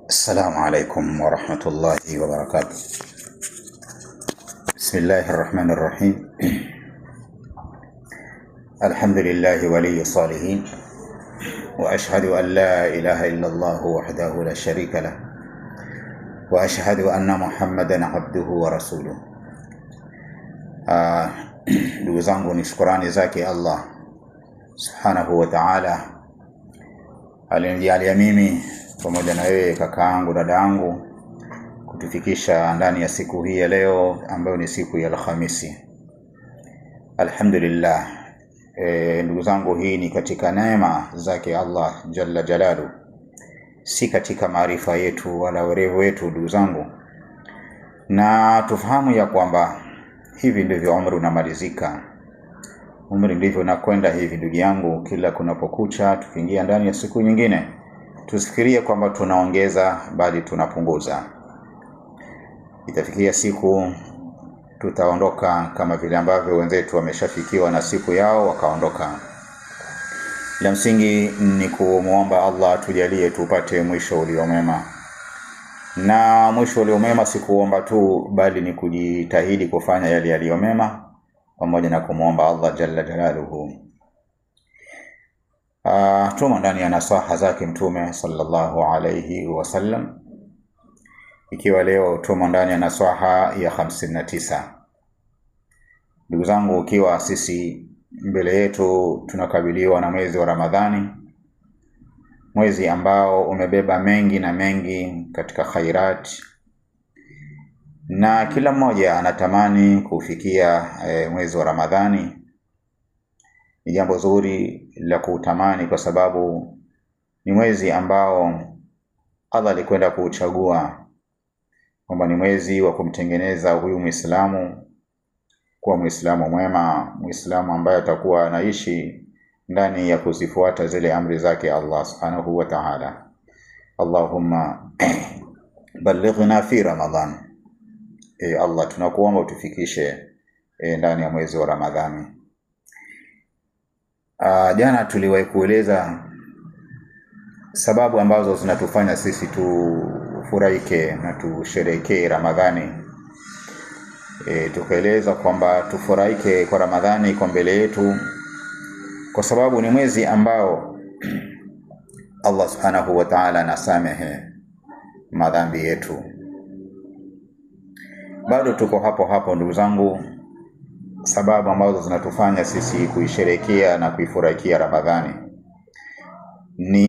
السلام عليكم ورحمة الله وبركاته. بسم الله الرحمن الرحيم. الحمد لله ولي الصالحين، وأشهد أن لا إله إلا الله وحده لا شريك له، وأشهد أن محمدا عبده ورسوله. Ndugu zangu, ni shukurani zake Allah subhanahu wa ta'ala alinijalia mimi pamoja na wewe kakaangu, dadaangu, kutufikisha ndani ya siku hii ya leo ambayo ni siku ya Alhamisi. Alhamdulillah. Ndugu zangu, hii ni katika neema zake Allah jalla jalalu, si katika maarifa yetu wala werevu wetu, ndugu zangu, na tufahamu ya kwamba hivi ndivyo umri unamalizika, umri ndivyo unakwenda hivi, ndugu yangu, kila kunapokucha, tukiingia ndani ya siku nyingine, tusifikirie kwamba tunaongeza, bali tunapunguza. Itafikia siku tutaondoka kama vile ambavyo wenzetu wameshafikiwa na siku yao wakaondoka. La msingi ni kumwomba Allah tujalie tupate mwisho ulio mwema, na mwisho ulio mwema si kuomba tu, bali ni kujitahidi kufanya yale yaliyo mema pamoja na kumwomba Allah jalla jalaluhu. Tumo ndani ya nasaha zake Mtume sallallahu alayhi wasallam, ikiwa leo tumo ndani ya nasaha ya 59. Ndugu zangu, ikiwa sisi mbele yetu tunakabiliwa na mwezi wa Ramadhani, mwezi ambao umebeba mengi na mengi katika khairat, na kila mmoja anatamani kufikia mwezi wa Ramadhani. Ni jambo zuri la kuutamani kwa sababu ni mwezi ambao Allah alikwenda kuuchagua kwamba ni mwezi wa kumtengeneza huyu Muislamu kuwa Muislamu mwema, Muislamu ambaye atakuwa anaishi ndani ya kuzifuata zile amri zake Allah subhanahu wa ta'ala. Allahumma ballighna fi Ramadhan. Allah, tunakuomba utufikishe ndani ya mwezi wa Ramadhani. Jana tuliwahi kueleza sababu ambazo zinatufanya sisi tufurahike na tusherehekee Ramadhani. Tukaeleza kwamba tufurahike kwa Ramadhani kwa mbele yetu kwa sababu ni mwezi ambao Allah subhanahu wa ta'ala anasamehe madhambi yetu. Bado tuko hapo hapo ndugu zangu, sababu ambazo zinatufanya sisi kuisherehekea na kuifurahikia Ramadhani ni